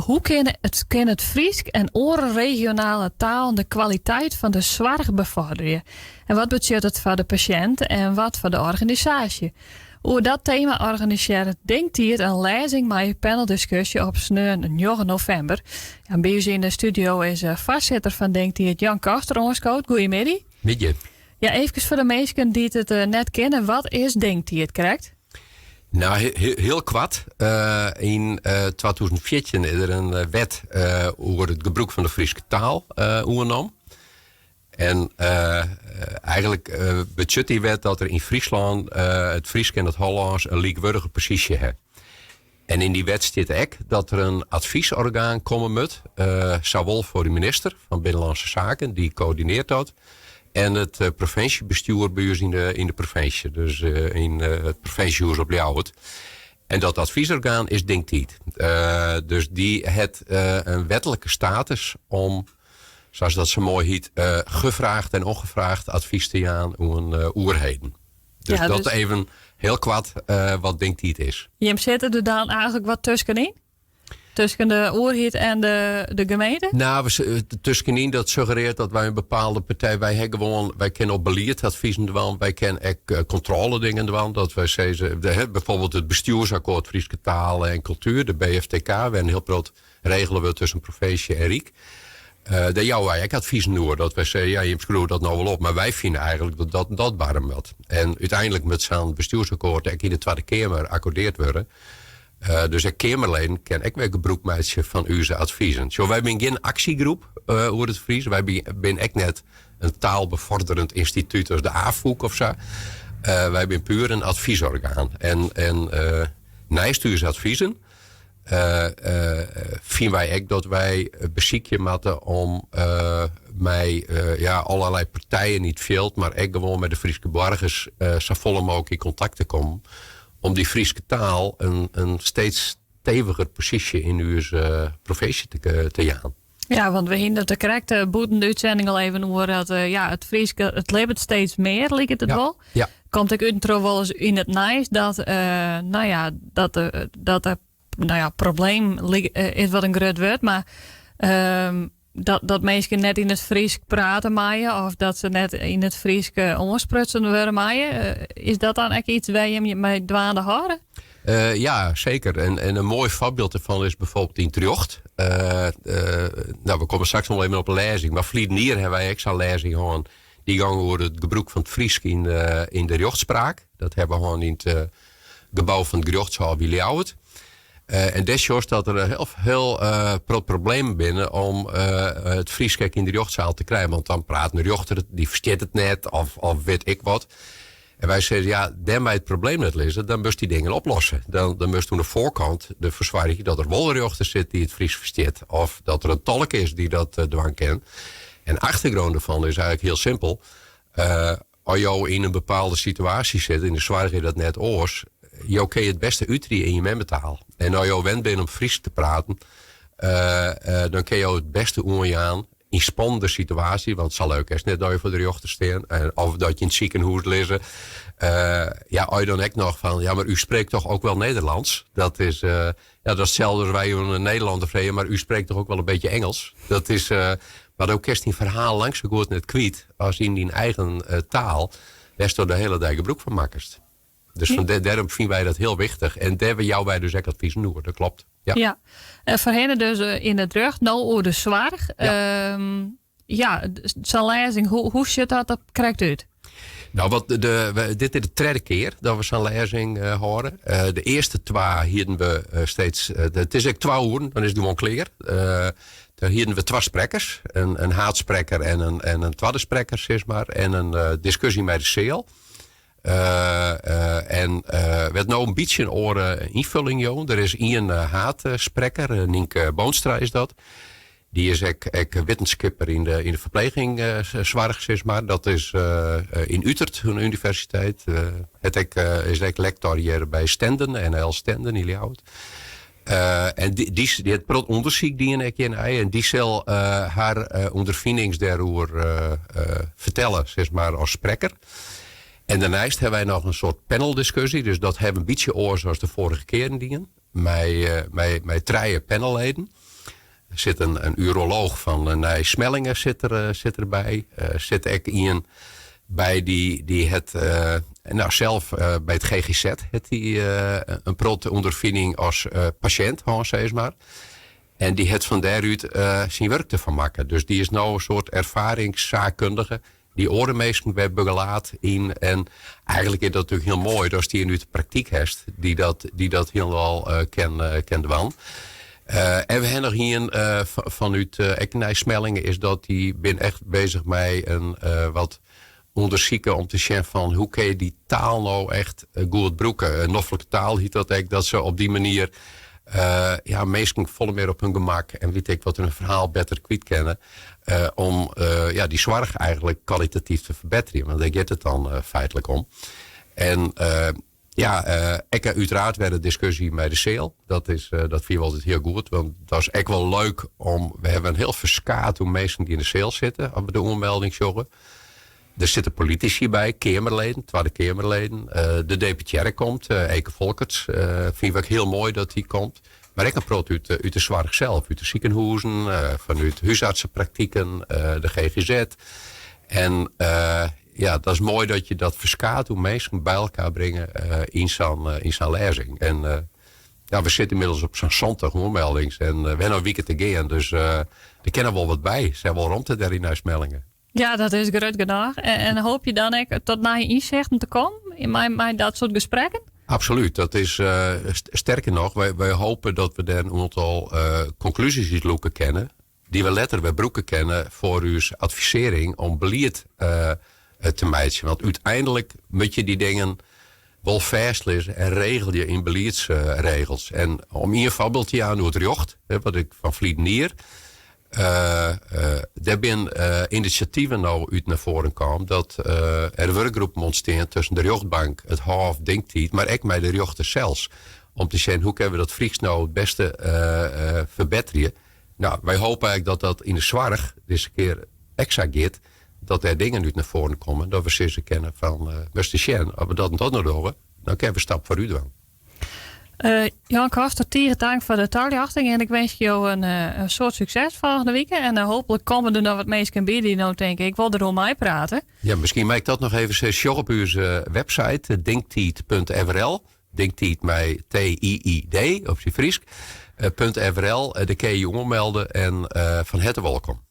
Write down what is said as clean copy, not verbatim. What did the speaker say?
Hoe kin it kin it Frysk en oare regionale talen de kwaliteit fan de soarch befoarderje? En wat betsjut it foar de pasjint en wat foar de organisaasje? Oer dat tema organisearret DINGtiid in lêzing mei paneldiskusje op sneon njoggen novimber. En by ús yn de studio is eh, foarsitter fan DINGtiid Jan Koster oanskood. Goeiemiddei. Middei. Ja, eefkes foar de minsken dy't it eh, net kenne, wat is DINGtiid krekt? Nou, hiel koart. Uh, yn uh, 2014 is der in wet uh, oer it gebrûk fan de Fryske taal oernommen. En eigentlik betsjut dy wet dat der yn Fryslân it Frysk en it Hollânsk in lykwurdige posysje ha. En yn dy wet stiet ek dat der in advysorgaan komme moat, sawol foar de minister fan Binnenlânske Saken, dy koördinearret dat, en it provinsjebestjoer by ús yn de, yn de provinsje, dus yn it provinsjehûs op Ljouwert. En dat advysorgaan is DINGtiid. Dus dy hat in wetlike status om sa't dat sa moai hjit, gevraagd en ongevraagd advys te jaan oan oerheden. Dus Ja, dat dus- even hiel koart wat DINGtiid is. Jim sitte der dan eigentlik wat tuskenyn? Tusken de oerheid en de, de gemeente? Nou, we, tuskenyn dat suggerearret dat wy in bepaalde partij, wy ha gewoan, wy kinne op belied advizen dwaan, wy kinne ek kontrôle dingen dwaan, dat wy sizze, bijvoorbeeld it bestjoersakkoart Fryske taal en kultuer, de BFTK, wêr't in hiel protte regele wurdt tusken provinsje en ryk. Uh, dêr jouwe wy ek advizen oer. Dat wy sizze, ja, jim skriuwe dat no wol op, mar wy fine eigentlik dat dat en dat barre moat. En úteinlik moat sa'n bestjoersakkoart ek yn de Twadde Keamer akkordeard wurde. Uh, dus ek Keamerleden kinne ek wer gebrûk meitsje fan ús advizen. Sjoch, wy binne gjin aksjegroep uh, oer it Frysk. Wy binne ek net in taalbevorderend ynstitút as de Afûk of sa. Uh, wy binne puer in advysorgaan. En, en uh, neist ús advizen fine wy ek dat wy besykje moatte om mei ja, allerlei partijen yn it fjild, mar ek gewoan mei de Fryske boargers safolle mooglik yn kontakt te kommen om dy Fryske taal in, in steeds steviger posysje yn ús provinsje te, te jaan. Ja, want we hiene it der krekt eh, bûten de útsending al even oer dat eh, ja, it Frysk it libbet steeds mear, liket it wol. Ja. Komt ek út en troch wolris yn it nijs dat, eh, nou ja, dat de, dat de, nou ja, probleem is wat in grut wurd, mar ehm, dat, dat minsken net yn it Frysk prate meie of dat se net yn it Frysk oansprutsen wurde meie. Is dat dan ek yts wêr't jim je mei dwaande hâlde? Uh, ja, zeker. En, en een moai foarbyld derfan is bijvoorbeeld yn it rjocht. Uh, uh, nou, we komme straks noch even op in lêzing. Mar ferline jier hawwe wy ek sa'n lêzing hân. Dy gong oer it gebrûk fan it Frysk yn de, yn de rjochtspraak. Dat hawwe we hân yn it gebou fan it Gerjochtshôf yn Ljouwert. En dêr sjochst dat der hiel, hiel protte problemen binne om it Frysk ek yn de rjochtsaal te krijen. Want dan praat in rjochter, dy ferstiet it net of, of wit ik wat. En wy sizze, ja, dêr mei it probleem net lizze, dan moatst dy dingen oplosse. Dan, dan moatst oan de foarkant derfoar soargje dat der wol in rjochter sit dy't it Frysk ferstiet. Of dat der in tolk is dy't dat dwaan kin. En achtergrûn derfan is eigentlik hiel simpel. Uh, as jo yn in bepaalde situaasje sitte, yn de soarch is dat net oars, jo kinne it bêste uterje yn je memmetaal. En as jo wend binne om Frysk te praten, uh, dan kinne jo it bêste oanjaan yn spannende situaasje, want sa leuk is it net dat je foar de rjochter stean of dat je yn it sikehûs lizze. Uh, ja, as je dan ek noch fan, ja, mar u spreekt toch ook wel Nederlands? Dat is, uh, ja, dat is itselde as wy in Nederlander freegje, mar u spreekt toch ook wel een beetje Engels? Dat is, uh, mar do kinst dyn ferhaal lang sa goed net kwyt as yn dyn eigen taal, wêr'tsto de hiele dei gebrûk fan makkest. Dus fan dêrom fine wy dat hiel wichtich. En dêr jouwe wy dus ek advizen oer, dat kloppet. Ja. Ja. En foarhinne dus yn it rjocht, no oer de soarch. Ja, ja sa'n lêzing, hoe, hoe sjocht dat der krekt út? Nou, wat de, dit is de tredde kear dat we sa'n lêzing hâlde. De earste twa hiene we steeds. It is ek twa oeren, dan is it gewoan klear. Dêr hiene we twa sprekkers, in, in haadsprekker en in, en in twadde sprekker, sis mar, en in diskusje mei de seal. En wurdt no in bytsje in oare ynfolling jûn. Der is ien haadsprekker, Nynke Boonstra is dat. Dy is ek, ek wittenskipper yn de, yn de ferplegingssoarch, sis mar. Dat is yn Utert, de universiteit. Het ek, is ek lektor hjir by Stenden, NHL Stenden yn Ljouwert. En dy, dy, dy hat protte ûndersyk dien ek hjirnei. En dy sil har ûnderfinings dêroer fertelle, sis mar, as sprekker. En dêrneist hawwe wy noch in soart paneldiskusje. Dus dat hawwe we in bytsje oars as de foarige kearen dien. Mei, mei, mei trije panelleden. sit in urolooch fan Nij Smellinghe sit der, sit derby. Sit ek ien by dy hat no, sels by it GGZ hat dy in protte ûnderfining as pasjint hân, sis mar. En dy hat fan dêrút syn wurk derfan makke. Dus dy is no in soart erfaringssaakkundige dy oare minsken wer begelaat yn. En eigentlik is dat natuerlik hiel moai datst ien út de praktyk hast dy dat hielendal kin dwaan. En we ha noch ien fanút ek Nij Smellinghe is dat dy bin echt bezich mei in wat ûndersiken om te sjen fan hoe kin je dy taal no echt goed brûke. Noflike taal hjit dat ek, dat se op dy manier ja, minsken folle mear op hun gemak en wit ik wat hun ferhaal better kwyt kinne. Om ja, dy soarch eigentlik kwalitatyf te ferbetterjen. Want dêr giet it dan feitlik om. En ja, ek úteraard wer de diskusje mei de seal. Dat, is, dat fine we altyd hiel goed. Want dat is ek wol leuk om. We hawwe in hiel ferskaat oan minsken dy't yn de seal sitte, as we de oanmelding sjogge. Der sitte politisy by, keamerleden, Twadde Keamerleden. De deputearre komt, Eke Folkerts. Fine we ek hiel moai dat dy komt. Mar ek in protte út de soarch sels, út de sikehûzen, fanút húsartsepraktiken, de GGZ. En ja, dat is moai dat je dat ferskaat oan minsken by elkoar bringe yn sa'n yn sa'n lêzing. En ja, we sitte ynmiddels op sa'n 70 oanmeldings en we ha noch in wike te gean, dus der kin noch wol wat by. Der is wol romte dêr yn Nij Smellinghe. Ja, dat is grut genôch. En hoopje dan ek tot nije ynsichten te kommen mei dat soart gesprekken? Absolút. Dat is, sterker noch, wy hoopje dat we dêr in oantal konklúzjes út lûke kinne, dy't we letter wer brûke kinne foar ús advisearring om belied te meitsjen. Want úteinlik moatte je dy dingen wol fêstlizze en regelje yn beliedsregels. En om ien foarbyld te jaan oer it rjocht, wat ik fan ferliden jier, dêr binne inisjativen no út nei foaren kaam dat der wurkgroepen ûntstean tusken de rjochtbank, it Hôf, DINGtiid, mar ek mei de rjochter sels. Om te sjen hoe kinne we dat Frysk no it bêste ferbetterje. No, wy hoopje eigentlik dat dat yn de soarch dizze kear ek sa giet. Dat dêr dingen út nei foaren komme. Dat we sizze kinne fan, moatst ris sjen, as we dat en dat no dogge, dan kinne we in stap foarút dwaan. Jan Koster, tige tank foar de taljochting en ik winskje jo in soad sukses folgjende wike. En hooplik komme der noch wat minsken by dy't no tinke, ik wol deroer meiprate. Ja, miskien mei ik dat noch even sizze. Sjoch op ús website dingtiid.frl. Dingtiid mei T-I-I-D op syn Frysk. .frl, dêr kinne je je oanmelde en fan herte wolkom.